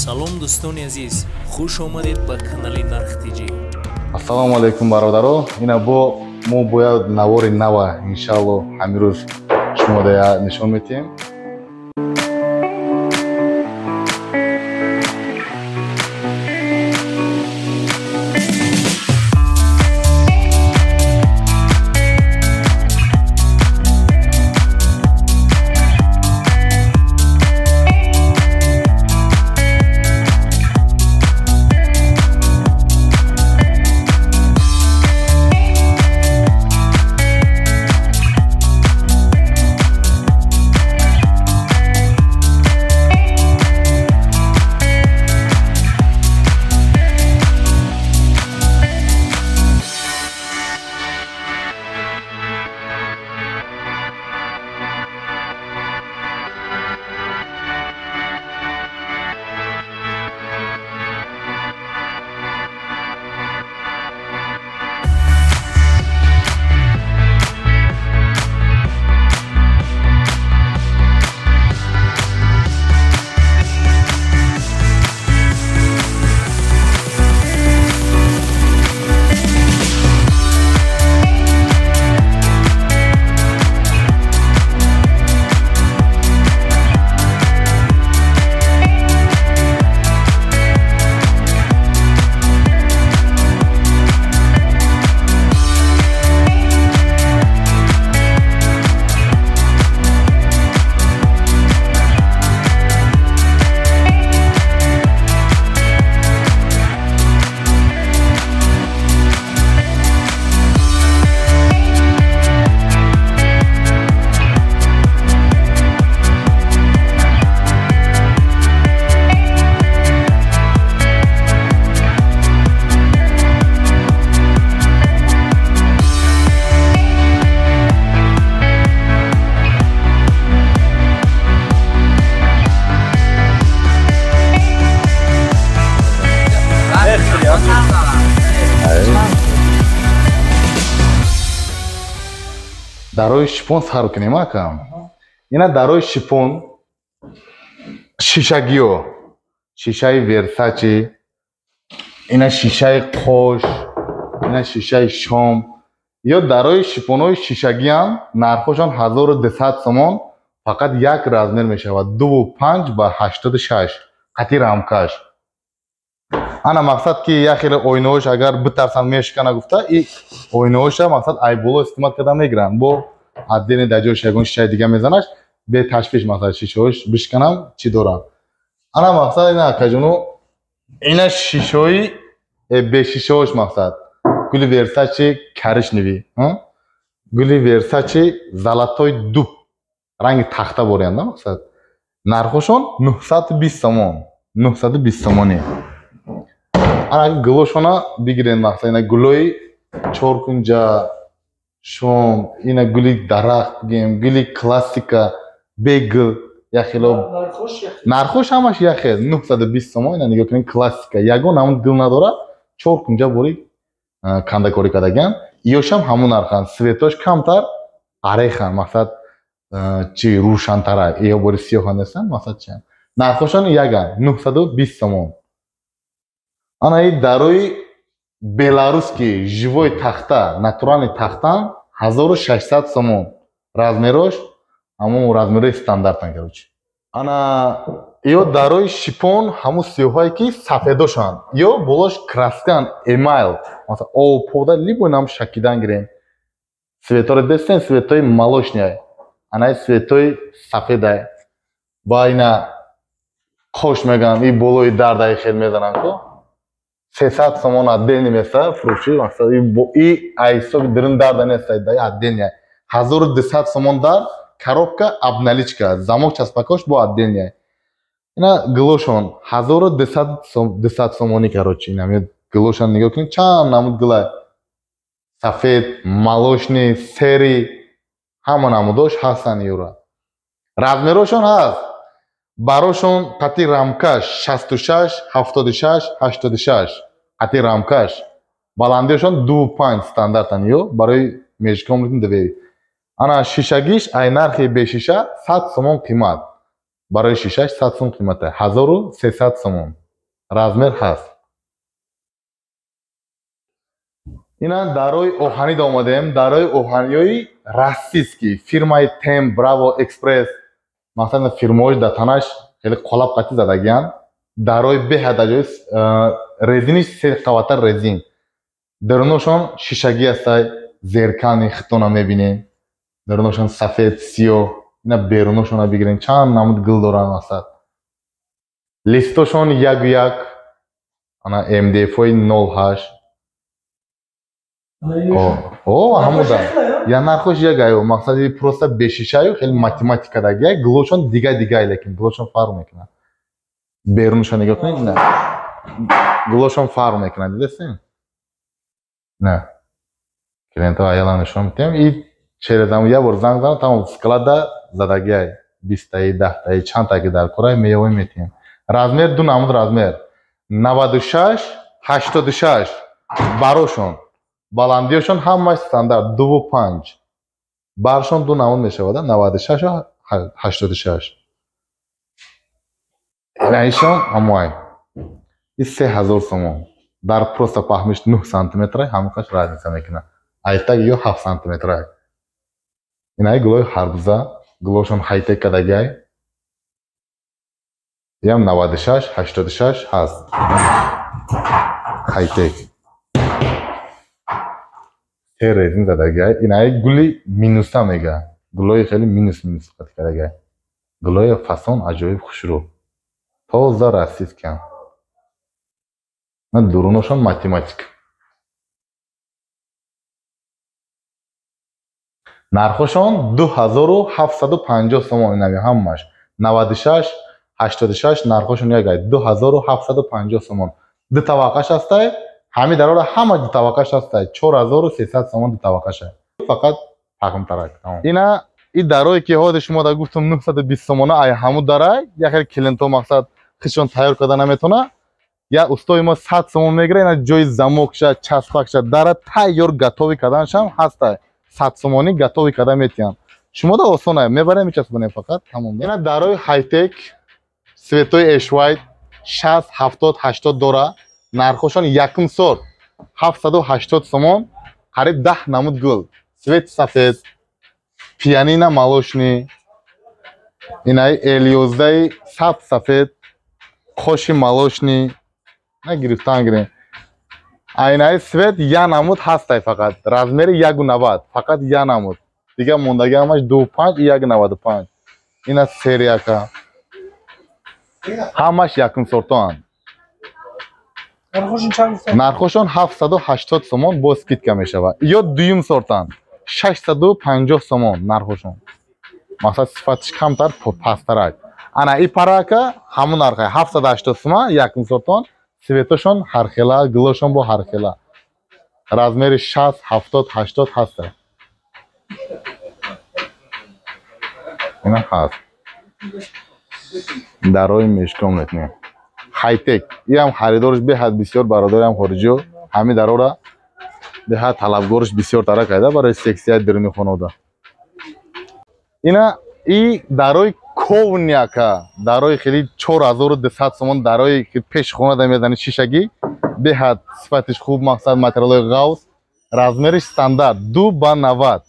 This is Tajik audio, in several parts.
Салом дӯстони азиз, хуш омадед ба канали Нарх ТЖ. Ассалому алайкум бародаро. Ина бо мо бояд навори нава иншалло ҳамин рӯз шумо дая нишон метиҳем. Дарои шипон сар кунем акам. Ина дарои шипон шишагиё, шишаи Версачи, ина шишаи қош, ина шишаи шом. Ё дарои шипонҳои шишагиам нархошон 1200 сомон, фақат як размер мешавад 2,5 ба 86 қати рамкаш. Ана мақсад ки як хеле оинаҳош агар битарсанд мешикана гуфта, и оинаҳоша мақсад айболо истимат карда мегиранд. Бо отдельно дар ҷояш ягон шишаи дига мезанаш, беташвиш мақсад шишаҳош бишканам чӣ дорам. Ана мақсад ина акаҷону ина шишаҳои бешишаҳош мақсад гули Версачи коричневый, гули Версачи золотой дуб, ранги тахта борянд мақсад. Нархошон 920 сомон, 920 сомонӣ. Ана гулошона бигирен мақсад, ина гулои чоркунҷа, шом, ина гули дарахт бигем, гули классика, бегул, як хело. Нархош ҳамаш як хел, 920 сомон. Ина нигоҳ кунед, классика, ягон ҳамун гул надорад, чоркунҷа бори кандакорӣ кардаган. Иёшам ҳамун нарханд, светош камтар, арехан, мақсад чи рӯшантара, иё бори сиёҳан нестанд, мақсад чиан. Нархошон яган, 920 сомон. Ана и дарои беларусский живой тахта, натуральный тахта 1600 сомон. Размерош ҳамон размерои стандартан, короче. Ана ё дарои шипон ҳамон сиёҳое ки сафедошанд, ё болош краскан эмайл, масалан об пода либо нам шакидан гирем. Светоро дестен, светои молочный, ана и светои сафедай. Ба ина қош меган, и болои дардаи хел мезананд ко. 300 сомон отдельно места фурӯши, мақсад и айсоби дирин дарда нест, дай отдельно. 1200 сомон дар коробка обналичка, замок часпакош бо отдельно. Ина гулошон 1200 сомони, короче. Ина гулошон нигоҳ кунед, чанд намуд гула. Сафед, молочный, серый, ҳама намудош ҳастанд юра. Размерошон ҳаст. Барошон қати рамкаш 66, 76, 86 қати рамкаш. Баландиашон 2,5 стандартан ё барои межкомнатный двери. Ана шишагиш ай нархи бешиша 100 сомон қимат. Барои шишаш 100 сум қимата. 1300 сомон. Размер ҳаст. Ина дарои оҳанӣ омадем. Дарои оҳаниёи российский. Фирмаи Тем, Браво, Экспресс. Масалан фирмаҳош дар танаш хеле қолаб қатӣ задагиянд. Дарои беҳад аҷоиб, резиниш се қавата резин. Даруношон шишагӣ ҳастай, зеркани хитона мебинем. Даруношон сафед, сиёҳ. Ина беруношона бигирем, чанд намуд гул доранд масад. Листошон яку як, ана МДФ-ҳои 0,8. О, ҳамуда. Я нархош як аю, мақсади просто бешишаю, хеле математика дагия, гулошон дига дигай, лекин гулошон фарқ мекунад. Берунашон нигоҳ кунед, на. Гулошон фарқ мекунад, дидастед? На. Клиентҳо аяла нишон медиҳем. И через ҳамун як бор занг занад, тамом склада задагиай. 20таи, 10таи, чандта ки дар корай меёвем метиҳем. Размер ду намуд размер. 96, 86 барошон. Баландиёшон ҳамаш стандарт 2,5. Баршон ду намуд мешавад, 96 ва 86. Раишон ҳамоай. И 3000 сомон. Дар просто паҳмиш 9 сантиметр, ҳамақаш разница мекунад. Айтак ё 7 сантиметр. Инай гулои харбуза, гулошон хайтек кадагай. Ям 96, 86 ҳаст. Хайтек. Се резин задагай. Инай гули минуса мега. Гулои хеле минус минус қат кадагай. Гулои фасон аҷоиб хушрӯ. Тоза российскиян. На дуруношон математика. Нархошон 2750 сомон инами ҳамаш. 96, 86 нархошон ягай 2750 сомон. Ду тавақаш ҳастай, ҳами дарора ҳама ду тавақаш ҳастай. 4300 сомон ду тавақаша. Фақат пахмтарак. Ина и дарое ки ҳозир шумо да гуфтум 920 сомона, ай ҳаму дарай, як хел клиентҳо мақсад худшон тайёр карда наметона. Я устои мо 100 сомон мегира, ина ҷои замокша, часпакша, дара тайёр готовӣ карданшам ҳастай. 100 сомонӣ готовӣ карда метиҳам. Шумо да осона, мебарем мечаспонем фақат, тамом. Ина дарои хайтек, светои Эшвайт 60, 70, 80 дора. Нархошон якум сорт 780 сомон, қариб 10 намуд гул. Свет сафед, пианино молочный, инаи Л11 сабз сафед, қоши молочный, на гирифтан гирем. Айнаи свет я намуд ҳастай фақат, размери 1,90, фақат я намуд. Дига мондаги ҳамаш 2,5, 1,95. Ина серияка. Ҳамаш якум сортоанд. Нархошон 780 сомон бо скидка мешавад. Ё дуюм сортанд 650 сомон нархошон. Мақсад сифатиш камтар, пасттарак. Ана и парака ҳамун нарха 780 сомон якум сортон, светошон ҳархела, гулошон бо ҳархела. Размери 60, 70, 80 ҳаст. Ина ҳаст. Дарои мешком метнем. Хайтек. Иам харидорш беҳад бисёр, бародарам хориҷиё ҳами дарора беҳад талабгорш бисёр тара кайда барои сексияи даруни хонода. Ина и дарои ковняка, дарои хеле 4200 сомон, дарои ки пеш хона да мезани шишагӣ, беҳад сифатиш хуб, мақсад материалҳои ғавс, размериш стандарт 2 ба 90.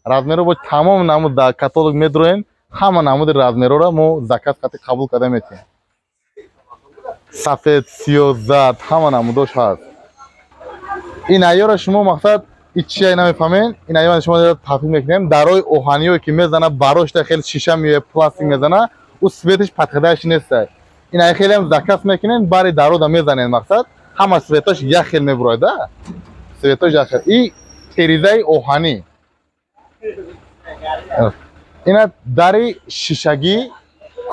Размерро бо тамом намуд дар каталог медроем, ҳама намуди размерҳоро мо заказ қати қабул карда метиҳем. Сафед, сиёҳ, зард, ҳама намудош ҳаст. Ин айёро шумо мақсад ичия намефаҳмен, ин айёро шумо таҳқиқ мекунем. Дарои оҳаниё ки мезана, барошта хеле шиша меояд, пластик мезана, ӯ светиш подходящий нестай. Ин ай хеле ҳам заказ мекунем, бари дарода мезанем мақсад, ҳама светош як хел мебурояд, да? Светош як хел. И теризаи оҳанӣ. Ина дари шишагӣ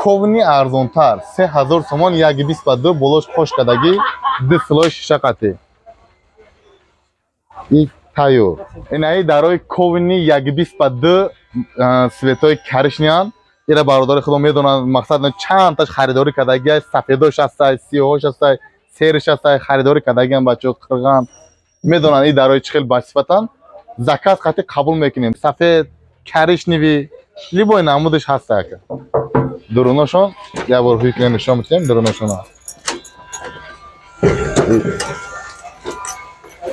ковни арзонтар 3000 сомон, 1,22 болош қош кардагӣ, ду силои шиша қатӣ. И тайёр. Инаи дарои ковни 1,22 светои каришниан. Ира бародари худо медонанд, мақсад чандташ харидорӣ кардагӣ, сафедош ҳастай, сиёҳош ҳастай, сериш ҳастай, харидорӣ кардагиан бачаҳо қирған. Медонанд ин дарои чӣ хел босифатанд. Заказ қатӣ қабул мекунем. Сафед, каришниви, либои намудаш ҳастай ака. Дуруношон як бор ҳуй кунем, нишон медиҳем дуруношона.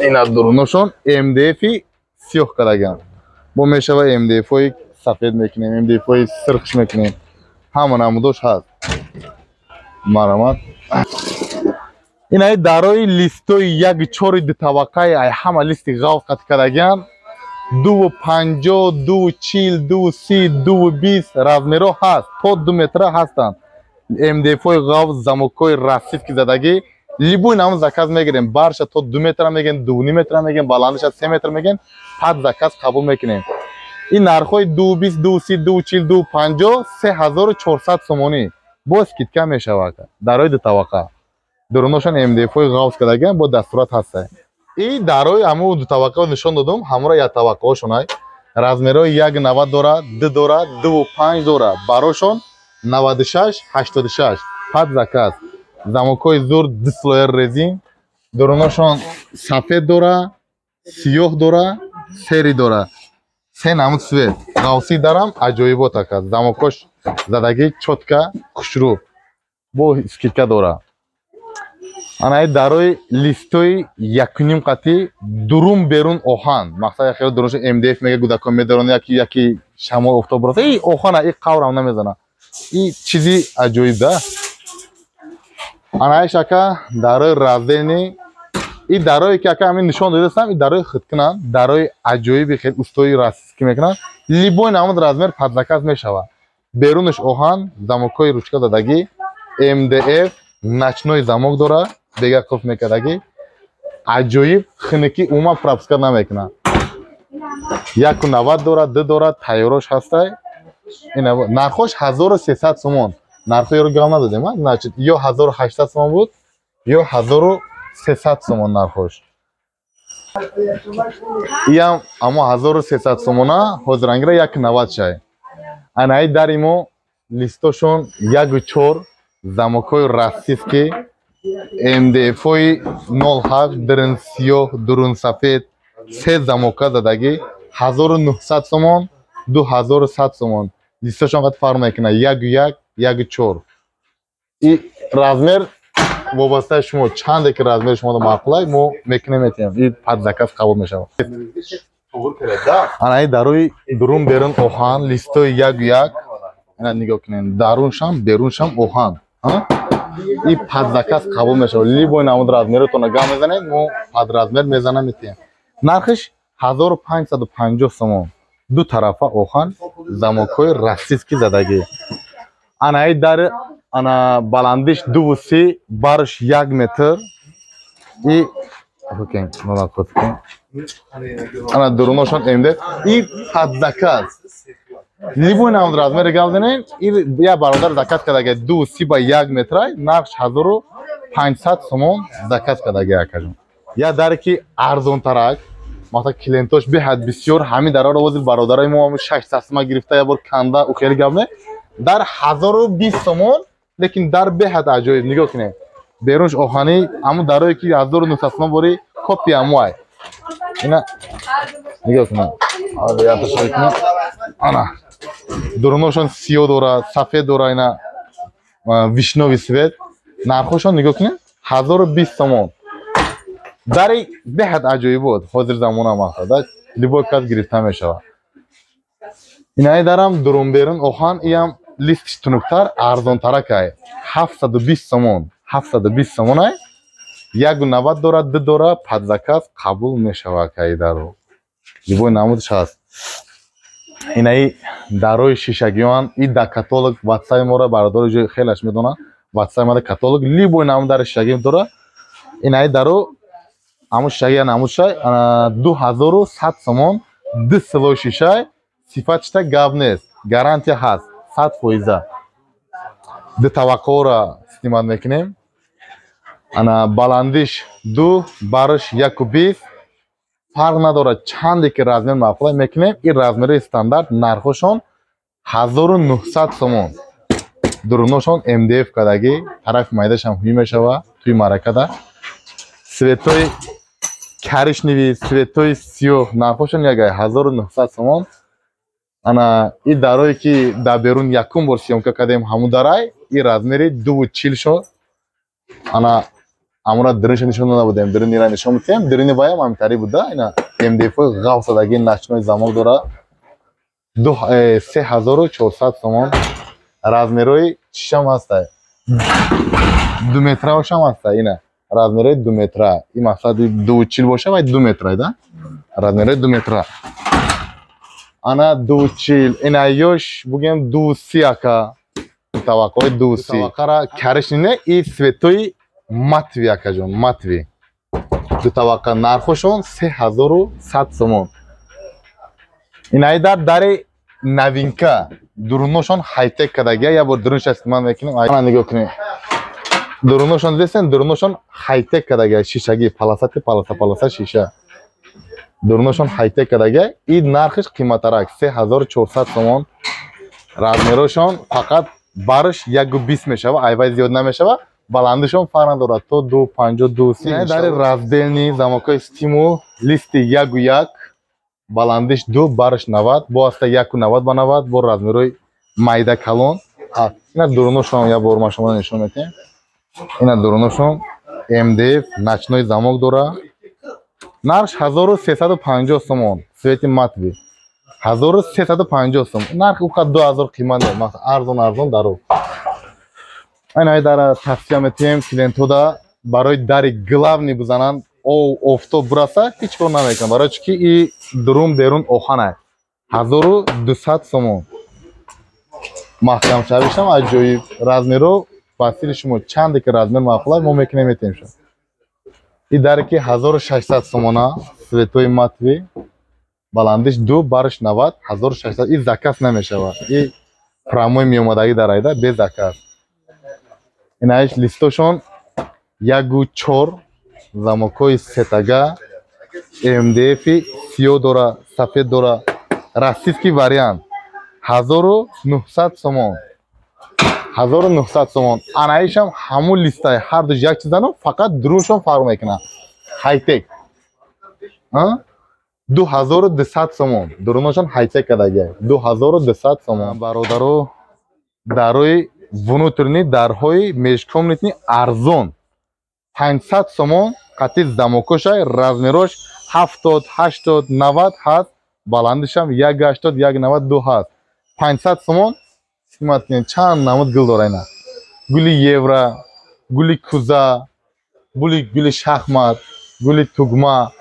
Ина дуруношон МДФ-и сиёҳ кардаган. Бо мешава МДФ-ҳои сафед мекунем, МДФ-ҳои сирхш мекунем. Ҳама намудош ҳаст. Марамат. Инаи дарои листои як чори дутабақаи ай ҳама листи ғавз қат кардаган. 2,50, 2,40, 2,30, 2,20 размерҳо ҳаст. То 2 метра ҳастанд. МДФ-ҳои ғавз, замокҳои расифки задагӣ. Любой намуд заказ мегирем. Барша то 2 метра мегем, 2,5 метра мегем, баландиша 3 метр мегем. Пад заказ қабул мекунем. Ин нархҳои 2,20, 2,30, 2,40, 2,50 3400 сомонӣ. Боз скидка мешавад. Дарои дутабақа. Дуруношон МДФ-ҳои ғавз кардагиан, бо дастурат ҳаста. И дарои ҳамун дутабақаро нишон додум, ҳамура яктабақаҳошонай. Размерҳои 1,90 дора, 2 дора, 2,5 дора. Барошон 96, 86. Пад заказ. Замокҳои зур, 2 слоя резин. Дуруношон сафед дора, сиёҳ дора, сери дора. Се намуд цвет. Ғавси дарам аҷоибот ака. Замокҳош задагӣ чотка, хушрӯ. Бо скидка дора. Анаи дарои листои 1,5 қатӣ дурун берун оҳан. Мақсад як хеле дуруншо МДФ мега гудакон медоранд, яки яки шамол офтоб роста. И оҳана, и қаврам намезана. И чизи аҷоиб да. Анаи шака дарои раздельный. И дарое ки ака ҳамин нишон додастам, и дарои худкунанд, дарои аҷоиби хеле устои российский мекунанд. Любой намуд размер под заказ мешавад. Берунаш оҳан, замокҳои ручка задагӣ, МДФ, ночной замок дора, дега қулф мекардагӣ. Аҷоиб, хунукӣ умуман пропуска намекунад. 1,90 дора, 2 дора, тайёрош ҳастай. Нархош 1300 сомон. Нархо ёро гап надодем, значит, ё 1800 сомон буд, ё 1300 сомон нархош. Иам амо 1300 сомона, ҳозирангира 1,90 шай. Анаи дари мо листошон 1,4, замокҳои российский, МДФ-ҳои 0,7, дурун сиёҳ, дурун сафед, се замока задагӣ, 1900 сомон, 2100 сомон. Листошон қад фарқ мекунад, 1,1, 1,4. И размер вобастаи шумо, чанде ки размери шумо маъқулай, мо мекунем, метиҳем. И под заказ қабул мешавад. Анаи дарои дурун берун оҳан, листои 1,1. Ина нигоҳ кунед, даруншам беруншам оҳан. И под заказ қабул мешавад. Любой намуд размеротонро гап мезанед, мо под размер мезанем, метиҳем. Нархиш 1550 сомон. Ду тарафа оҳан, замокҳои российский задагӣ. Анаи дар ана баландиш 2,30, барш 1 метр. И ана дуруношон МД. И под заказ. Любой намуд размери гап занем, и я бародар заказ кардаги 2,30 ба 1 метрай, нархш 1500 сомон заказ кардаги акажон. Я даре ки арзонтарак, масалан клиентош беҳад бисёр, ҳамин дараро ҳозир бародарои мо 600 сомон гирифта, я бор канда у хеле гап не. Дар 1020 сомон, лекин дар беҳад аҷоиб. Нигоҳ кунед. Берунш оҳанӣ, ҳамун дарое ки 1900 сомон бори копия ҳамуай. Ина нигоҳ кунед. Ана дуруношон сиёҳ дора, сафед дора, ина вишнёвый цвет. Нархошон нигоҳ кунед, 1020 сомон. Дари беҳад аҷоиб буд, ҳозир замона мақсад, любой кас гирифта мешавад. Инаи дарам дурун берун оҳан, иам листиш тунуктар, арзонтаракай. 720 сомон, 720 сомонай. 1,90 дора, 2 дора, под заказ қабул мешавад кай даро. Любой намудш ҳаст. Инаи дарои шишагиён, и да каталог WhatsApp мора бародари ҷои хелаш медонад. WhatsApp мора каталог любой намуд дари шишагӣ дора. Инаи даро ҳамун шишагия намудшай 2100 сомон, 2 слой шишай, сифатшта гап нест, гарантия ҳаст, 100%. Ду табақаҳоро снимать мекунем. Ана баландиш 2, барш 1,20. Фарқ надорад чанде ки размер маъқулай мекунем. Ин размери стандарт, нархошон 1900 сомон. Дуруношон МДФ кардагӣ, тарафи майдашам ҳуй мешава туи маъракада. Цветои коричневый, цветои сиёҳ, нархошон ягай 1900 сомон. Ана и дарое ки дар берун якум бор съёмка кардем, ҳамун дарай и размери 2,40 шуд. Ана амура диринша нишон дода будем, диринира нишон медиҳем. Дирини ваям ҳамитари буда. Ина МДФ ғафсадаги, ночной замок дора. 3400 сомон. Размерои чишам ҳастай, 2 метраошам ҳастай. Ина размерои 2 метра, и мақсади 2,40 боша вай 2 метра да, размерои 2 метра. Ана 2,40, ина ёш бугем 2,30, ака, таваққои 2,30. Таваққара коричневый и цветои матовый, акаҷон, матовый ду таваққа. Нархошон 3100 сомон. Инаи дар дари новинка, дуруношон хайтек кардагия. Як бор дурунша ман мекунем, ана нигоҳ кунед, дуруношон дидесен, дуруношон хайтек кардагия, шишагӣ, полосатый, полоса полоса шиша, дуруношон хайтек кардагия. И нархиш қиматтарак, 3400 сомон. Размерошон фақат барш 1,20 мешава, айвай зиёд намешава. Баландишон фарқ надорад, то 2,50, 2,30. Дари раздельный, замокҳои Стимул, листи 1,1, баландиш 2, барш 90, бо аста 1,90 ба 90, бо размерои майда, калон. Ина дуруношон як бор ма шумо нишон медиҳем. Ина дуруношон МДФ, ночной замок дора. Нархш 1350 сомон. Цвети матовый, 1350 сом. Нарх уқад 2000 қимат не, арзон, арзон даро. Айнаи дара тавсия метиҳем клиентода, барои дари главный бизананд, ов, офтоб бираса, ҳеҷ кор намекунад, барои чӣ ки и дурун берун оханай. 1200 сомон. Маҳкамшавишам аҷоиб. Размеро ба сили шумо, чанде ки размер маъқулай, мо мекунем, метиҳем шо. И даре ки 1600 сомона, цветои матовый, баландиш 2, барш 90, 1600. И заказ намешавад, и прямой меомадагӣ дарайда, без заказ. Инаиш листошон 1,4, замокҳои сетага, МДФи сиёҳ дора, сафед дора, российский вариант, 1900 сомон, 1900 сомон. Анаишам ҳамун листай, ҳардуш як чизану, фақат дуруншон фарқ мекунад, хайтек, 2200 сомон. Дуруношон хайтек кардагия, 2200 сомон. Бародаро, дарои внутренний, дарҳои межкомнатный арзон, 500 сомон қати замокошай. Размерош 70, 80, 90 ҳаст, баландишам 1,80, 1,92 ҳаст. 500 сомон. Снимать кунед, чанд намуд гул дора. Ина гули евро, гули куза, гули шахмат, гули тугма.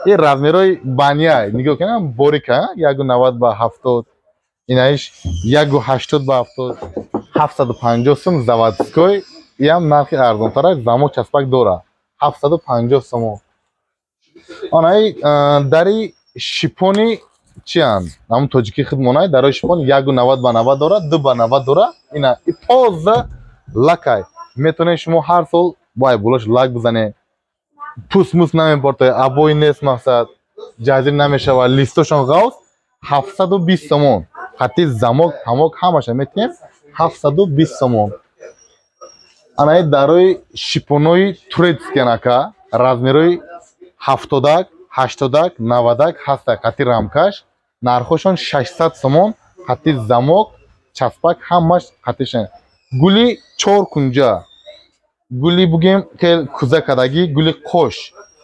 И размерои баня нигоҳ кунед, борика, 1,90 ба 70, инаиш 1,80 ба 70, 750 сум. Заводской, иам нархи арзонтара, замок, часпак дора, 750 сомон. Онаи дари шипони чиянд, ҳамун тоҷикӣ худмонай, дарои шипон 1,90 ба 90 дора, 2 ба 90 дора. Ина и тоза лакай, метавонед шумо ҳар сол бо ай болош лак бизанед, пӯст-мӯст намепортояд, обои нест, мақсад ҷазир намешавад. Листошон ғавз, 720 сомон. Хати замок ҳамок ҳамаша метиҳем, 720 сомон. Анаи дарои шипонои турецкий, анака размерои 70-ак, 80-ак, 90-ак ҳаста, қати рамкаш. Нархошон 600 сомон, қати замок, часпак ҳамаш қатишан. Гули чор кунҷа, гули бугем хел куза кардагӣ, гули қош,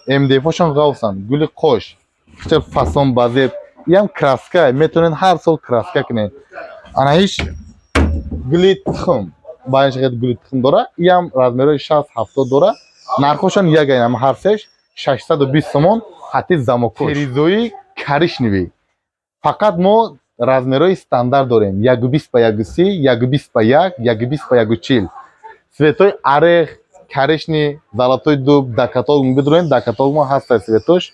МДФошон ғавсанд, гули қош, хел фасон базеб. Иам краска, метавонед ҳар сол краска кунед. Ана ҳеч гули тухм, ба ин шакл гули тухм дора. Иам размерои 60, 70 дора. Нархошон як ам, ҳар сеш 620 сомон, хати замокош. Теризои коричневый, фақат мо размерои стандарт дорем: 1,20 ба 1,30, 1,20 ба 1, 1,20 ба 1,40. Цветои орех, коричневый, золотой дуб. Да каталог бидурем, да каталог мо ҳаста цветош.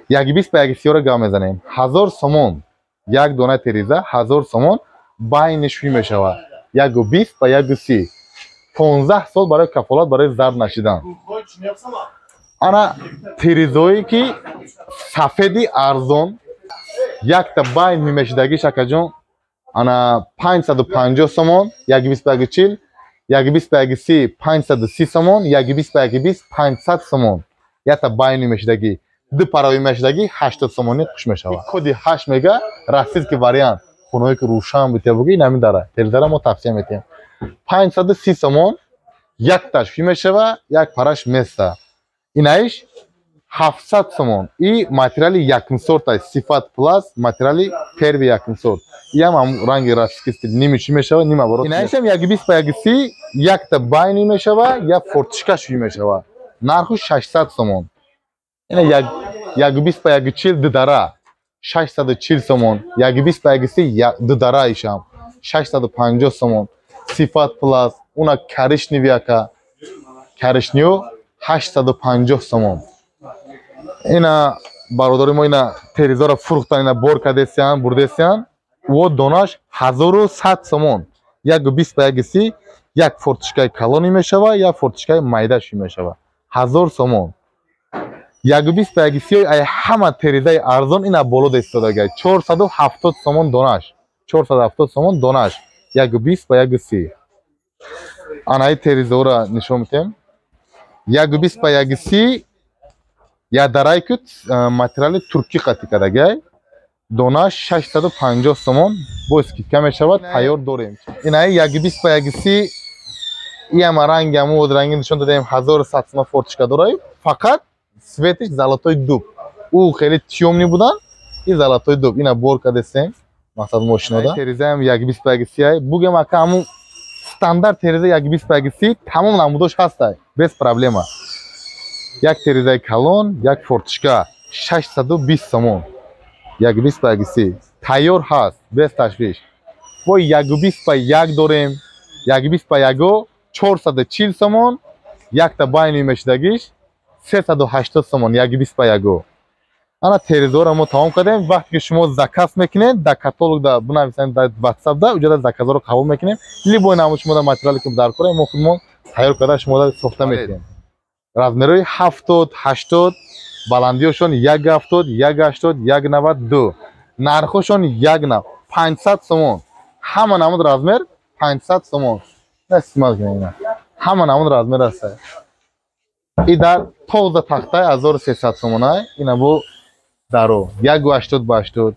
1,20 ба 1,30-ро гап мезанем, 1000 сомон як дона териза, 1000 сомон. Байни шӯй мешавад, 1,20 ба 1,30, 15 сол барои кафолат, барои зарб нашидан. Ана тиризое ки сафеди арзон, якта байн мемешидагиш, акаҷон, ана 550 сомон, 1,20 ба 1,40, 1,20 ба 1,30, 530 сомон, 1,20 ба 1,20, 500 сомон. Якта байни мешидагӣ, ду парави мешидагӣ, 80 сомонӣ хуш мешавад. Коди 8 мега, российский вариант. Хонаҳое ки рӯшан битя буги, ин ҳамин дара. Терезара мо тавсия метиҳем. 530 сомон якташ фи мешава, як параш места. Инаиш 700 сомон. И материали якум сорт аст, сифат плюс, материали первый якум сорт. Иам ҳам ранги российский стиль, ними чӣ мешава, нима оборот. Инаишам 120 ба 130, якта байни мешава, як форточка шуи мешава. Нарху 600 сомон. Ина 120 ба 140 дидара 640 сомон, 120 ба 130 дидара ишам 650 сомон. Сифат плюс, уна коричневый яка, коричневый 850 сомон. Ина бародари мо ина терезаро фурӯхтан, ина бор кардесиян, бурдесиян. Во донаш 1100 сомон. 120 ба 130, як форточкаи калони мешава, як форточкаи майдаши мешава. 1000 сомон. 120 ба 130 ай ҳама терезаи арзон ина боло истодага. 470 сомон донаш. 470 сомон донаш. 120 ба 130. Ана ин терезаро нишон медиҳем. 120 ба 130 я дарай кут материали туркӣ қатӣ кардагай. Донаш 650 сомон бо скидка мешавад, тайёр дорем. Инаи 120 ба 130 иам ранги ҳамун ранги нишон додаем, 1100 сомон форточка дорад, фақат цветиш золотой дуб. Ӯ хеле тёмный будан, и золотой дуб. Ина бор кардесем, мақсад мошинода. Терезаам 120 ба 130, бугем ака ҳамун стандарт тереза 120 ба 130 тамом намудош ҳастай, без проблема. Як терезаи калон, як форточка 620 сомон. 120 ба 130 тайёр ҳаст, без ташвиш. Бо 120 ба 1 дорем, 120 ба 1 440 сомон, якта байни мешидагиш 380 сомон, 120 ба 1. Ана терезаро мо тамом кардем. Вақте ки шумо заказ мекунед, дар каталог да бинависед, дар WhatsApp да, уҷода заказҳоро қабул мекунем. Любой намуд шумо да материале ки дар кора, мо худмон тайёр карда шумо да сохта метиҳем. Размерҳои 70, 80, баландиҳошон 1,70, 1,80, 1,92. Нархҳошон 1,9, 500 сомон. Ҳама намуд размер 500 сомон. Истимал кунед ина. Ҳама намуд размер аст. И дар тоза тахтай 1300 сомонай. Ина бу даро 1,80 ба 80.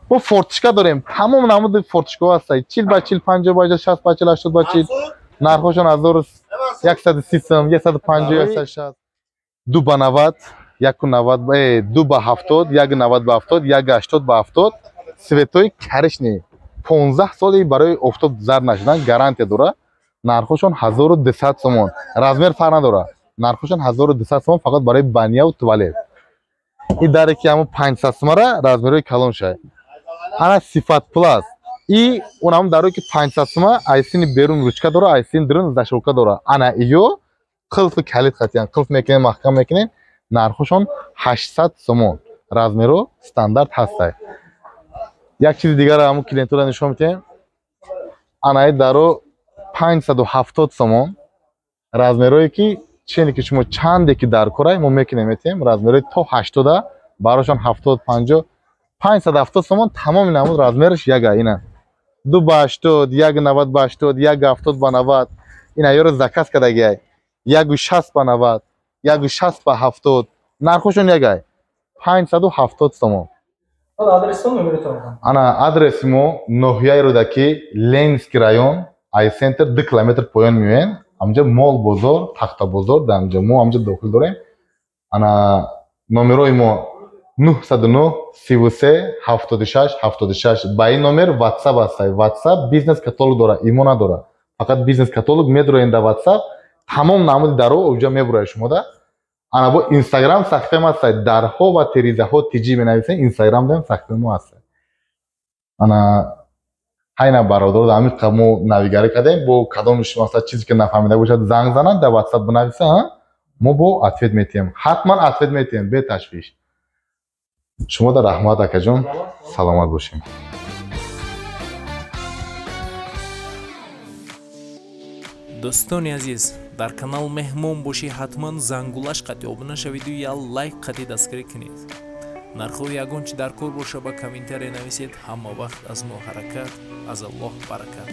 Бо форточка дорем. Тамом намуди форточкаҳо ҳаст. 40 ба 40, 50 ба 60, 60 ба 40, 80 ба 40. Нархҳошон 1130 сом, 150, 160. 2 ба 90, 1,90, 2 ба 70, 1,90 ба 70, 1,80 ба 70. Цветои коричневый. 15 соли барои офтоб зар нашудан гарантия дора. Нархҳошон 1200 сомон. Размер фарқ надора. Нархҳошон 1200 сомон фақат барои баня ва туалет. Ин даре ки ҳамун 500 сомара размерҳои калон шай. Ана сифат плюс. И он ҳамун дарое ки 500 сома айсини берун ручка дора, айсини дурун защёлка дора. Ана иё қилфи калид қатиян. Қилф мекунем, маҳкам мекунем. Нархҳошон 800 сомон. Размерҳо стандарт ҳастай. Як чизи дигарро ҳамун клиентҳоро нишон медиҳем. Ана ин даро 570 сомон. Размерҳое ки чене ки шумо чанде ки дар корай мо мекунем метиҳем. Размерҳои то 80, барошон 70, 50, 570 сомон тамоми намуд размераш яга. Ина 2 ба 80, 1,90 ба 80, 1,70 ба 90. Ина ёро заказ кардагиай. 1,60 ба 90, 1,60 ба 70. Нархошон ягай 570 сомон. Ана адреси мо ноҳияи Рӯдакӣ, Ленинский район, ай центр 2 километр поён меоем. Ҳамҷа мол бозор, тахта бозор, дар ҳамҷа мо ҳамҷа дохил дорем. Ана номерҳои мо 909 33 76 76. Ба ин номер WhatsApp аст. WhatsApp бизнес каталог дора, имо надора. Фақат бизнес каталог медроем дар WhatsApp, тамом намуди дарҳо оҷа мебурояд шумода. Ана бо Instagram саҳифаи мо аст. Дарҳо ва терезаҳо TG менависем, Instagram дорем, саҳифаи мо аст. Ана ҳайна бародаро ҳамин қадр мо навигарӣ кардем, бо кадом масалан чизе ки нафаҳмида бошад занг зананд, дар WhatsApp бинависанд, мо бо ответ метиҳем. Ҳатман ответ метиҳем, беташвиш. Шумо да раҳмат акаҷон, саломат бошем. Дӯстони азиз, дар канал меҳмон бошӣ, ҳатман зангулаш қатъи обуна шавиду я лайк қатъи дастгирӣ кунед. Нархҳои ягон чи дар кор боша ба комментария нависед. Ҳама вақт аз мо ҳаракат, аз Аллоҳ баракат.